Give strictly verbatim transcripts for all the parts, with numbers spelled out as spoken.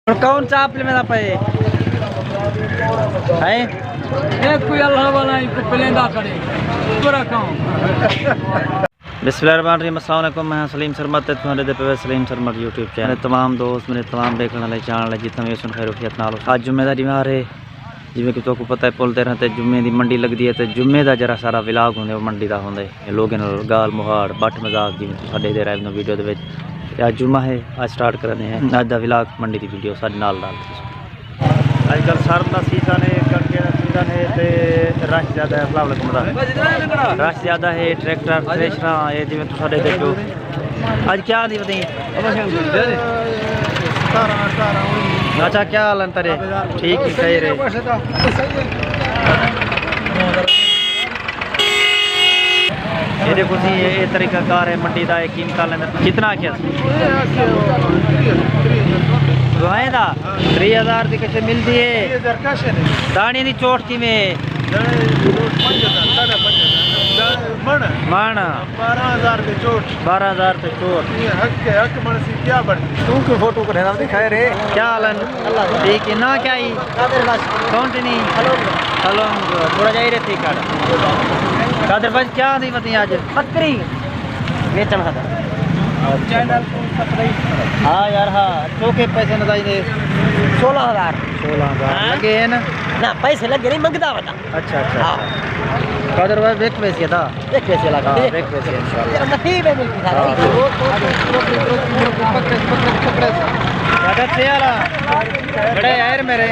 ہݨ کون چاہ پلویندا پئے؟ ہیں؟ اے کوئی اللہ والا ہی کو پلیندا کھڑے۔ برا کون؟ بسم اللہ الرحمن الرحیم۔ السلام علیکم، میں ہاں سلیم سرمد تے تہاݙے ݙیہدے پئے سلیم سرمد یوٹیوب چینل۔ تمام دوست، میݙے تمام ݙیکھݨ والے، چاہݨ والے جتنے وی سن، خیر وفیت نال ہوسن۔ اڄ جمعے دا ݙینہوار ہے، جیویں کہ تہاکوں پتہ ہے، پل تے رہندے جمعے دی منڈی لڳدی ہے، تے جمعے دا جیڑھا سارا ولاگ ہوندے، او منڈی دا ہوندے۔ لوگاں نال ڳالھ مہاڑ، بٹ مذاق، جیویں تساں ݙیہدے رہے ہو ویڈیو دے وچ۔ تے اڄ جمعہ ہے، اڄ سٹارٹ کریندے ہیں اڄ دا ولاگ، منڈی دی ویڈیو ساݙے نال نال۔ اڄ کل سرد دا سیزن ہے، کݨکے دا سیزن ہے تے رش زیادہ ہے۔ السلام علیکم دا۔ رش زیادہ ہے، ٹریکٹر، تھریشراں، اے جیویں تساں ݙیہدے پئے ہو۔ اڄ کیا دی ودی؟ اچھا، کیا حال ہے تیرے؟ ٹھیک ہی، خیر ہے۔ اے ݙیکھو سی، اے، اے طریقہ کار ہے منڈی دا، اے قیمتاں لیندے۔ کتنا آکھیا سی؟ دوہیں دا؟ تریہہ ہزار دی کچھ ملدی ہے۔ داݨی دی چوٹ کیویں ہے؟ مݨ۔ بارہ ہزار تے چوٹ۔ بارہ ہزار تے چوٹ۔ اے حق ہے، حق بݨسی کیا بݨسی؟ توں کیوں فوٹو کڈھیندا؟ خیر ہے۔ کیا حال ہے؟ اللہ ٹھیک ہے، ناں کیا ہی؟ قادر بخش۔ کون ٹی نہیں؟ ہلو۔ ہلو، تھوڑا جائی رہتی کر۔ قادر بخش، کیا دی ودی اڄ؟ بکری۔ ویچݨ کھادا۔ چینل کوں سبسکرائب کرو۔ ہاں یار، ہاں۔ چوکے پیسے نہ دائی دے۔ سولہ ہزار۔ سولہ ہزار ہاں۔ لڳے ہیں نا؟ نہ، پیسے لڳے نہیں، منگدا ودا۔ اچھا، اچھا، ہاں۔ اچھا۔ قادر بھائی، وک ویسی ادا۔ وک ویسی لڳا۔ ہاں، وک ویسی انشاءاللہ۔ تیرا نصیب ہے ملکی سارا۔ ہاں۔ پکڑے، پکڑے، پکڑے۔ اچھا، چھ والا۔ بڑے یار میرے۔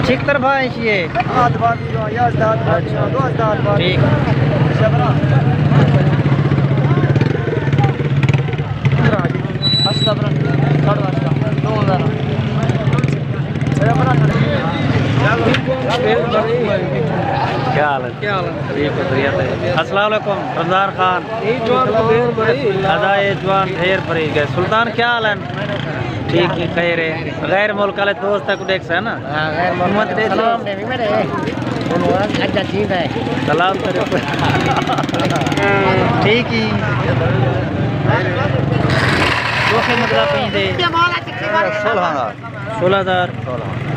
چھتر بھائی شیے۔ آدھ بار دی دو، یا آدھ بار دی دو، اچھا۔ دو آدھ بار۔ ٹھیک۔ شبرا۔ اچھا، برا۔ ساڑھے اٹھ، دو ہزار۔ کیا حال ہے؟ کیا حال ہے؟ ٹھیک ہے، خیریت ہے۔ السلام علیکم، رمضان خان۔ اے جوان کو ڈھیر بھری۔ ادا اے جوان ڈھیر بھری ڳئے۔ سلطان، کیا حال ہے؟ ٹھیک ہے، خیر ہے۔ غیر ملک والے دوست تک ݙیکھسن نا۔ ہاں، غیر ملک حکومت ݙیکھ لو۔ سلام ݙے وی میرے۔ اچھا، ٹھیک ہے۔ سلام کرو۔ ٹھیک ہی۔ دوسرے مطلب پئی دے۔ سولہ ہزار۔ سولہ ہزار۔ سولہ ہزار۔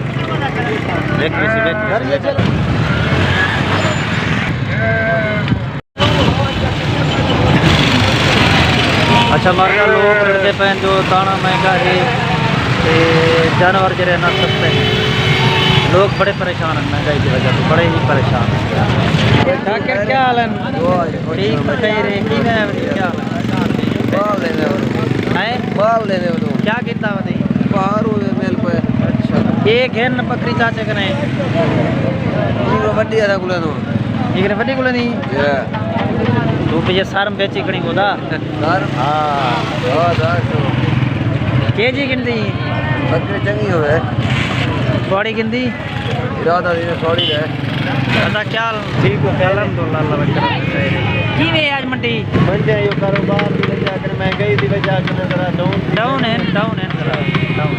دیکھ، دیکھ، دیکھ۔ اچھا، مارکا لوگ لڑدے پئے جو داݨا مہنگا ہے تے جانور جڑے نہ سستے ہیں۔ لوگ بڑے پریشان ہیں مہنگائی دی وجہ سے، بڑے ہی پریشان ہیں۔ شاکر، کیا حال ہے؟ ٹھیک، خیر ہے، کیویں ہے؟ کیا حال ہے؟ مال لینے والوں۔ ہیں؟ مال لینے والوں۔ کیا کیتا ودی؟ باہر ہوئے مل پئے۔ اچھا۔ اے گھن بکری چاچے کنے؟ اے وڈی والا کولے نو۔ اے کنے وڈی کولے نہیں؟ یا۔ تو پچھے سر بیچی کھڑی ہودا۔ سر؟ ہاں۔ ہاں، دس۔ کے جی گھندی؟ بکری چنگی ہوئے۔ تھوڑی گھندی؟ ارادہ دی تھوڑی ہے۔ اللہ کیا حال؟ ٹھیک ہو؟ الحمدللہ، اللہ کا کرم ہے۔ کیویں ہے اڄ منڈی؟ منڈی جو کاروبار دی وجہ کنے، مہنگائی دی وجہ کنے ذرا ڈاؤن۔ ڈاؤن ہے، ڈاؤن ہے ذرا، ڈاؤن۔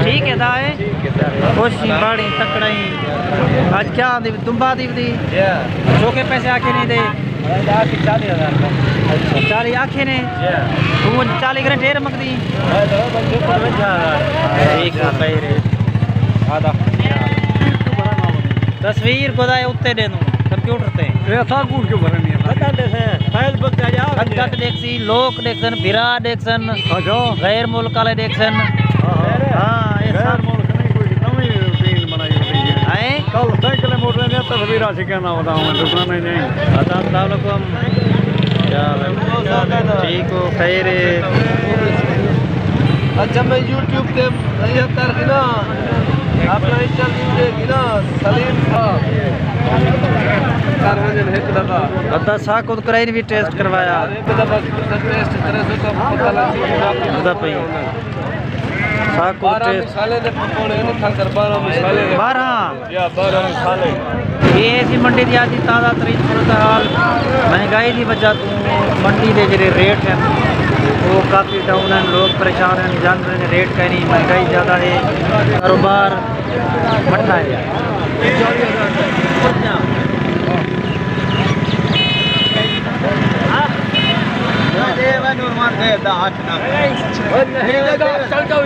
ٹھیک ہے، دا ہے؟ ٹھیک ہے، دا ہے۔ خوش ہی، باڑی، تکڑا ہی۔ اڄ کیا آندی؟ دمبا دی ودی؟ یا۔ چوکے پیسے آکھے نہیں دے؟ اڄ آکھے چالیہہ ہزار کا۔ اچھا، چالیہہ آکھے نے؟ یا۔ تو چالیہہ کرے ڈھیر مکدی؟ ٹھیک ہے، خیر ہے۔ آدھا۔ تصویر خدا ہے اُتے ݙے نوں، کمپیوٹر تے۔ اے اساں کوں کیوں بھرنی ہے؟ پتہ ݙے سے، فیس بک تے آ جاؤ۔ سنگت ݙیکھسی، لوگ ݙیکھسن، بھرا ݙیکھسن، اچھا۔ غیر ملک والے ݙیکھسن۔ ہاں، ہاں۔ ہاں، اے غیر سب ملک نہیں، کوئی نویں روٹین بݨائی ہوئی ہے۔ ہیں؟ کل سائیکل موٹر نے تصویراں کہنا ہوتا ہوں، دکان ہی نہیں۔ السلام علیکم۔ کیا حال ہے؟ ٹھیک ہو؟ خیر ہے؟ اچھا، میں یوٹیوب تے یہ کر کے نا، اپنا انٹرویو دے کے نا، سلیم صاحب۔ کر ونڄن ہک دفعہ۔ بندہ ساہ خود کرائی بھی ٹیسٹ کروایا۔ ہک دفعہ ٹیسٹ کرے سو تو پتہ لگ سکتا ہے۔ بندہ پئی۔ ساکو بارہ ٹیسٹ۔ مصالحے دے پکوڑے نے کھا کر، بارہ مصالحے دے۔ بارہ؟ یا بارہ مصالحے۔ اے سی منڈی دی اڄ دی تازہ ترین صورتحال، مہنگائی دی وجہ توں منڈی دے جڑے ریٹ ہیں، او کافی ڈاؤن ہیں، لوگ پریشان ہیں، جانوراں دے ریٹ کائنی، مہنگائی زیادہ ہے، کاروبار مٹھا ہے۔ اے دا ہتھ نہ۔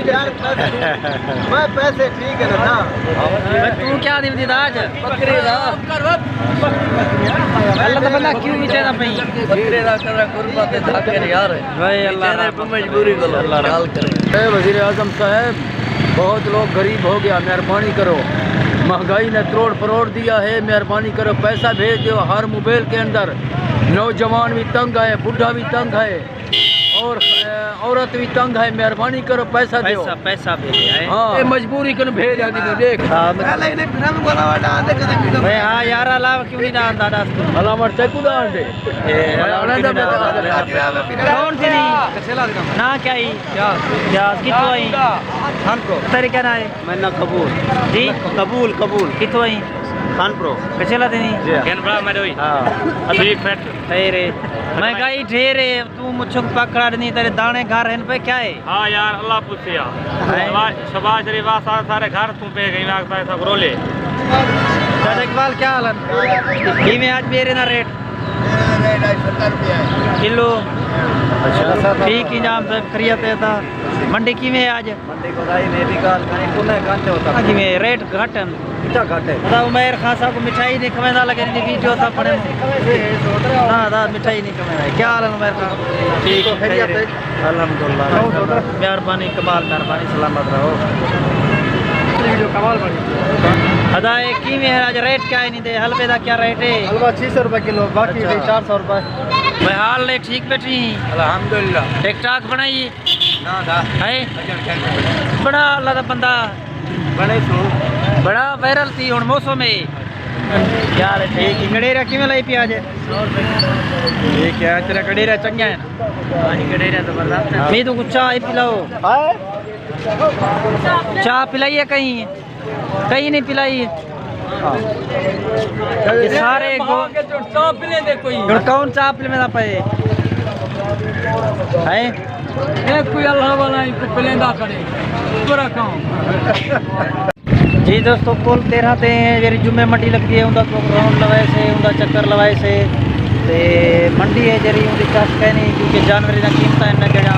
یار، میں پیسے ٹھیک ہے نا۔ میں توں کیا دی ودی دا اج؟ بکرے دا۔ اللہ دا بندہ کیوں وچے دا پئی؟ بکرے دا کرا قربت تے دھاکے یار۔ وائے اللہ بیچارے رحم۔ پہ مجبوری کولو اللہ رحم۔ ڳالھ کرے۔ اے وزیر اعظم صاحب، بہت لوگ غریب ہو گیا، مہربانی کرو۔ مہنگائی نے تروڑ پروڑ دیا ہے، مہربانی کرو، پیسہ بھیج دو۔ ہر موبائل کے اندر نوجوان بھی تنگ ہے، بوڑھا بھی تنگ ہے، اور، اے، عورت بھی تنگ ہے، مہربانی کرو، پیسہ دیو۔ پیسہ، پیسہ بھیجے ہے۔ ہاں۔ اے مجبوری کن بھیج آندی تو دیکھ۔ ہاں، بھئی ہاں یار، علاوہ کیوں نہیں ڈاندا دس تو؟ علامہ تیکو ڈان دے۔ اے، بھائی، علامہ انہاں دا کیوں نہیں ڈاندا؟ کون سی نہیں؟ نا کیا ہی؟ کیا؟ کیا؟ کتوں آئی؟ خان پور۔ تیرے کیا نام ہے؟ میں نہ قبول۔ جی؟ قبول، قبول۔ کتوں آئی؟ خان پرو۔ کچھے لا دینی؟ جی۔ گن بڑا میرے ہوئی۔ ہاں۔ ابھی فٹ۔ خیر ہے۔ مہنگائی ڈھیر ہے، تو مچھک پکڑا دینی، تیرے دانے گھر ہیں پہ کیا ہے؟ ہاں یار، اللہ پوچھے یار۔ ہیں؟ شباز، شباز شریف آ سارے، سارے گھر توں پہ گئی، میں آکھتا ہے سب رولے۔ چاچا اقبال، کیا حال ہے؟ کیویں اج بیرے دا ریٹ؟ ریٹ ہے ستر روپیہ ہے۔ کلو؟ اچھا۔ ٹھیک ہی جام صاحب، خیریت ہے تا؟ منڈی کیویں ہے اج؟ منڈی خدائی نے بھی گال کھائی، کنے کھاتے ہوتا۔ ہاں جی، میں ریٹ گھٹ ہیں۔ کتنا گھٹ ہے؟ دا عمیر خان صاحب کو مٹھائی نہیں کھویندا، لیکن دی ویڈیو تھا پڑے۔ ہاں، دا مٹھائی نہیں کھویندا۔ کیا حال ہے عمیر خان؟ ٹھیک، خیریت ہے؟ الحمدللہ۔ مہربانی، کمال مہربانی، سلامت رہو۔ ویڈیو کمال بنی۔ ادا، اے کیویں ہے اج، ریٹ کیا ہے نہیں دے؟ حلوے دا کیا ریٹ ہے؟ حلوہ چھ سو روپے کلو، باقی اچھا۔ چار سو روپے۔ میں حال نے ٹھیک بیٹھی؟ الحمدللہ۔ ٹک ٹاک بنائی؟ نہ، نہ۔ ہے؟ اجن کیا کرے؟ بڑا اللہ دا بندہ۔ بڑے سو۔ بڑا وائرل تھی ہن موسم ہے۔ کیا حال ہے؟ ٹھیک ہے۔ کڑیرا کیویں لائی پیا اج؟ ٹھیک ہے، تیرا کڑیرا چنگا ہے نا؟ ہاں جی، کڑیرا زبردست ہے۔ میں تو کچھ چاہ ہی پلاؤ۔ ہاں؟ چاہ پلائیے کہیں؟ کہیں نہیں پلائی۔ ہاں۔ یہ سارے گو-، ہݨ کون چاہ پلیندا پئے؟ ہیں؟ اے کوئی اللہ والا ہی کو پلیندا کھڑے۔ پورا کام۔ جی دوستو، پل تیرہ تے ہیں، جیڑھی جمعے منڈی لڳدی ہے، اوندا کو راؤنڈ لوائے سے، اوندا چکر لوائے سے۔ تے منڈی ہے جیڑھی، اوندی چس کائنی، کیونکہ جانوراں دیاں قیمتاں ہن جیڑھیاں،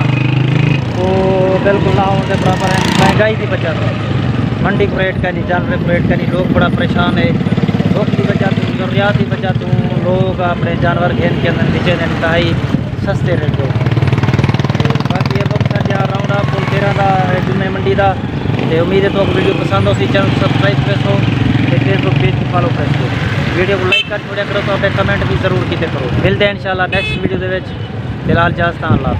او بالکل نہ ہووݨ دے برابر ہن۔ مہنگائی دی وجہ توں منڈی کوں ریٹ کائنی، جانوراں کوں ریٹ کائنی، لوگ بڑا پریشان ہے۔ بکھ دی وجہ توں، ضروریات دی وجہ توں لوگ اپݨے جانور گھن کے اندر وچے دے انتہائی سستے ریٹ تے۔ تے باقی اے مکتسر جیہا راؤنڈ اپ پل تیرہ دا، جمعے منڈی دا۔ تے امید ہے تہاکوں ویڈیو پسند ہوسی، چینل کوں سبسکرائب کریسو تے فیس بک پیج کوں فالو کریسو۔ ویڈیو کوں لائک کر چھوڑیا کرو، تے اپݨے کمنٹ وی ضرور کیتے کرو۔ ملدے ہیں انشاءاللہ نیکسٹ ویڈیو دے وچ۔ فی الحال اجازت، اللہ حافظ۔